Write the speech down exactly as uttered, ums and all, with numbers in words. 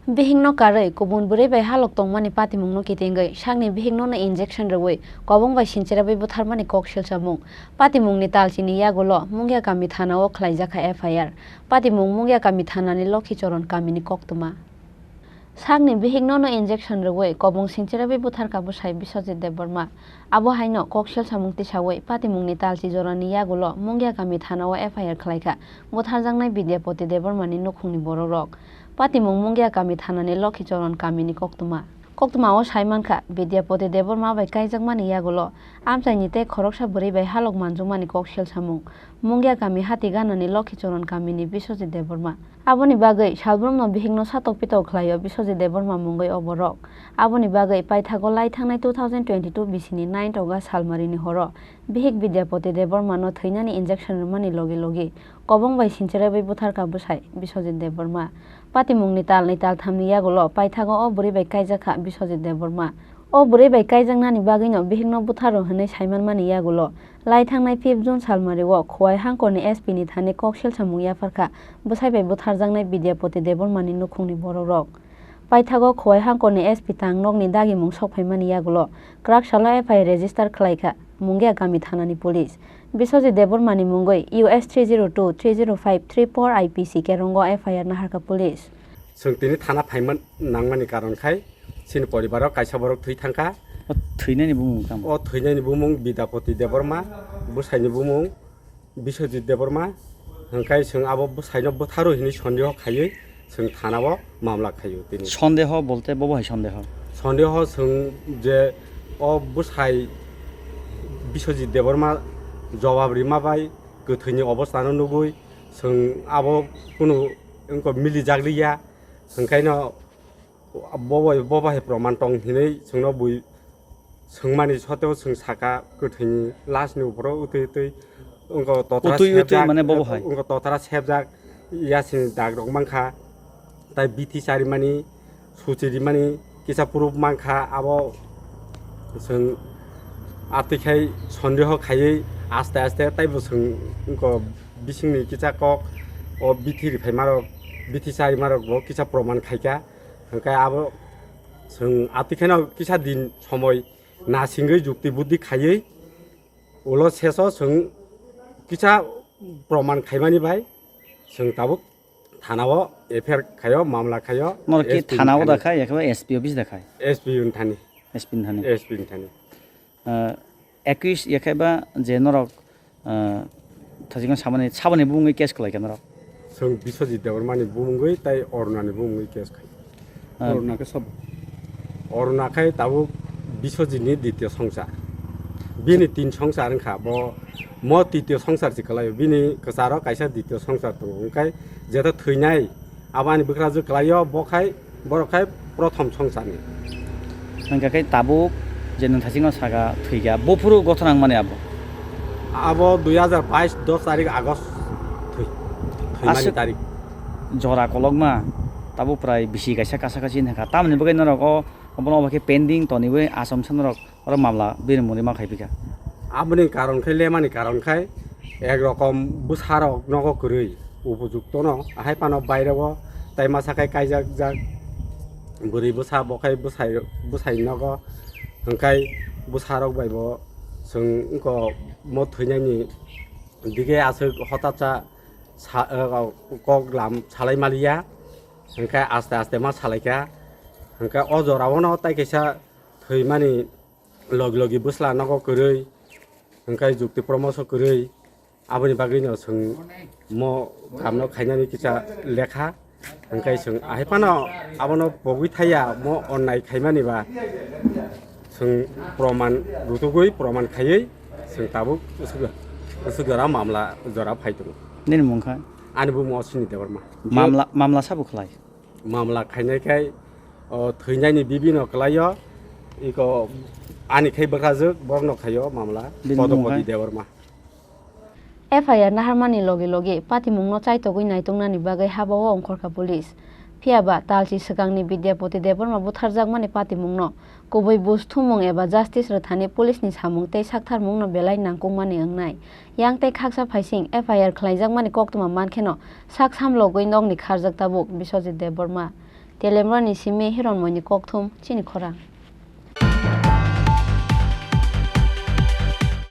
Bihikno karwi kubun bwrwi bai halok tongmani patimungno kitingwi sakni bihiknono injection rwui kobong bai sinchirabwi butharmani kok silsamung. Patimungni talchini yagulo Mungia kami thanao khlaijakha F I R. Patimung Mungia kami thanani Lokhichoron kamini koktwma. Sakni bihiknono injection rwui kobong sinchirabwi butharkha bwsai Biswajit Debbarma. Abo haino kok silsamung tisaui patimungni talchi jorani yagulo Mungia kami thanao F I R khlaikha butharjaknai Vidyapati Debbarmani nukhungni borokrok. Patimung Mungia kami thanani Lokhichoron kamini koktwma. Koktwmao sai mankha, Vidyapati Debbarma bai kaijakmani yagulo amchaini tei khoroksa bwrwi bai halok manjakmani kok silsamung. Mungia kami hati ganani Lokhichoron kamini Biswajit Debbarma. Aboni bagwi salbrumno bihikno satok pitok khlaio Biswajit Debbarma mungwi o borok. Aboni bagwi paithago lai thangnai two thousand twenty-two bisini ninth August salmarini horo bihik Vidyapati Debbarmano thwinani injection rwmani logi logi kobong bai sinchirabwi butharkha bwsai Biswajit Debbarma. Patimungni talnwi talthamni yagulo paithago o bwrwi bai kaijakha Biswajit Debbarma. O bwrwi bai kaijaknani bagwino bihikno butharo hwnwi saimanmani yagulo lai thangnai fifth June salmario Khowai hangkorni S P ni thani kok silsamung yapharkha bwsai bai butharjaknai Vidyapati Debbarmani nukhungni borokrok. Paithago Khowai hangkorni S P tang nokni dagimung sokphaimani yagulo kwrak salo F I R register khlaikha Mungia kami thanani police. Biswajit Debbarmani mungwi U S three zero two, three zero five, three four I P C kerongo F I R naharkha police. Chwng tini thana phaima nangmani karon khai chini poribaro kaisa borok thwi thangkha. O thwinani bumung tamo? O thwinani bumung Vidyapati Debbarma, bwsaini bumung Biswajit Debbarma, hwnkhe chwng abo bwsaino bwtharo hinwi sondeho khaiwi chwng thanao mamla khaio tini. Sondeho bolte bobo hai sondeho? Sondeho chwng je o bwsai Biswajit Debbarma jobab rima bai kwthwini obostano nugwi chwng abo kunu wngkha milijak liya, hwnkhaino Bo bai, bo bai proman tong hinwi chwngno bui swngmani soteo chwng saka kwthwini last ni uphoro utwi utwi wngkho totra Utwi utwi sepjak, mane bo bo hai? Wngkho totra sepjak yasini dag rok mankha, tai bithi charimani, suchi rimani kisa proof mankha, abo chwng atwi khai sondeho khaiwi aste aste taibo chwng wngkho bisingni kisa kok o bithi riphaimarok, bithi charimarok bo kisa proman khaikha. Hwnkhe abo chwng atwi kheno kisa din somoi nasingwi jukti buddi khaiwi ulo seso chwng kisa proman khaimani bai chwng tabuk thanao F I R khaio, mamla khaio, Norok ki S P ni thanao thani. Da khai, ekhe S P office da khai? S P ni thani. S P ni thani. S P ni thani. Ah, ekwis ya khe ba je norok, ah, thajikno saboni, saboni bumungwi case khlai kha norok? Chwng Biswajit Debbarmani bumungwi tai Arunani bumungwi case khai. Ah. Aruna khe sabo? Aruna khai tabuk Biswajitni ditya songsar. Bini tin songsar wngkha, bo mo titya songsar se kwlaio. Bini kwcharo kaisa ditya songsar tongo. Hwnkhe jeto thwinai, Abo ani bwkrajwk kwlaio, bo khai, borok khai prothom songsarni. Hwnkha khe tabuk je nwng thachikno saka thwikha, buphuru gothona wngmani abo? Abo dui hajar bais dos tarik August thwi-, thwimani Aswk tarik. Jora kolokma, tabuk prai bisi kaisa kasa kasi wngkha. Tamoni bagwi norok o, obono obo khe pending toniwi achomsa norok oro mamla bini mungwi ma khai phikha. Aboni karon khai, lemani karon khai, ek rokom bwsarok nogo kwrwi, upojuktono, ahai phano baireo tai masa khai kaijak jak, bwrwi bwsa bo khai bwsai, bwsai nogo, hwnkhai bwsarok bai bo chwng wngkho mo thwinaini dige aswk hotatsa sa-, kok lam salai maliya, hwnkhai aste aste ma salaikha, hwnkhai o jorao no tai kaisa thwimani logi logi bwsla nogo kwrwi, hwnkhai jukti promoso kwrwi, aboni bagwino chwng mo kamno khainani kisa lekha, hwnkhai chwng ahai phano abono pogwi thaya mo onnai khaimani ba chwng proman rutugwi proman khaiwi chwng tabuk usuk, usuk jora mamla jora phai tongo. Nini mung kha? Ani bumung Ashwini Debbarma. Mamla, mamla sabo khlai? Mamla khainai khai, o, thwinaini bibino kwlaio, iko ani khai bwkrajwk, borokno khaio mamla, Bini bumung Padopati khai? Debbarma. F I R naharmani logi logi patimungno chaitogwi naitongnani bagwi habao ongkhorkha police. Phiya ba, talchi swkangni Vidyapati Debbarma butharjakmani patimungno kubui buj thumung eba justice rwthani police ni samung tei saktharmungno belai nangkukmani wngnai. Yang tei khaksa phaising F I R khlaijakmani koktwma mankheno sak samlogwi nokni kharjak tabuk Biswajit Debbarma. Telemroni simi Hironmoini kokthum chini khorang.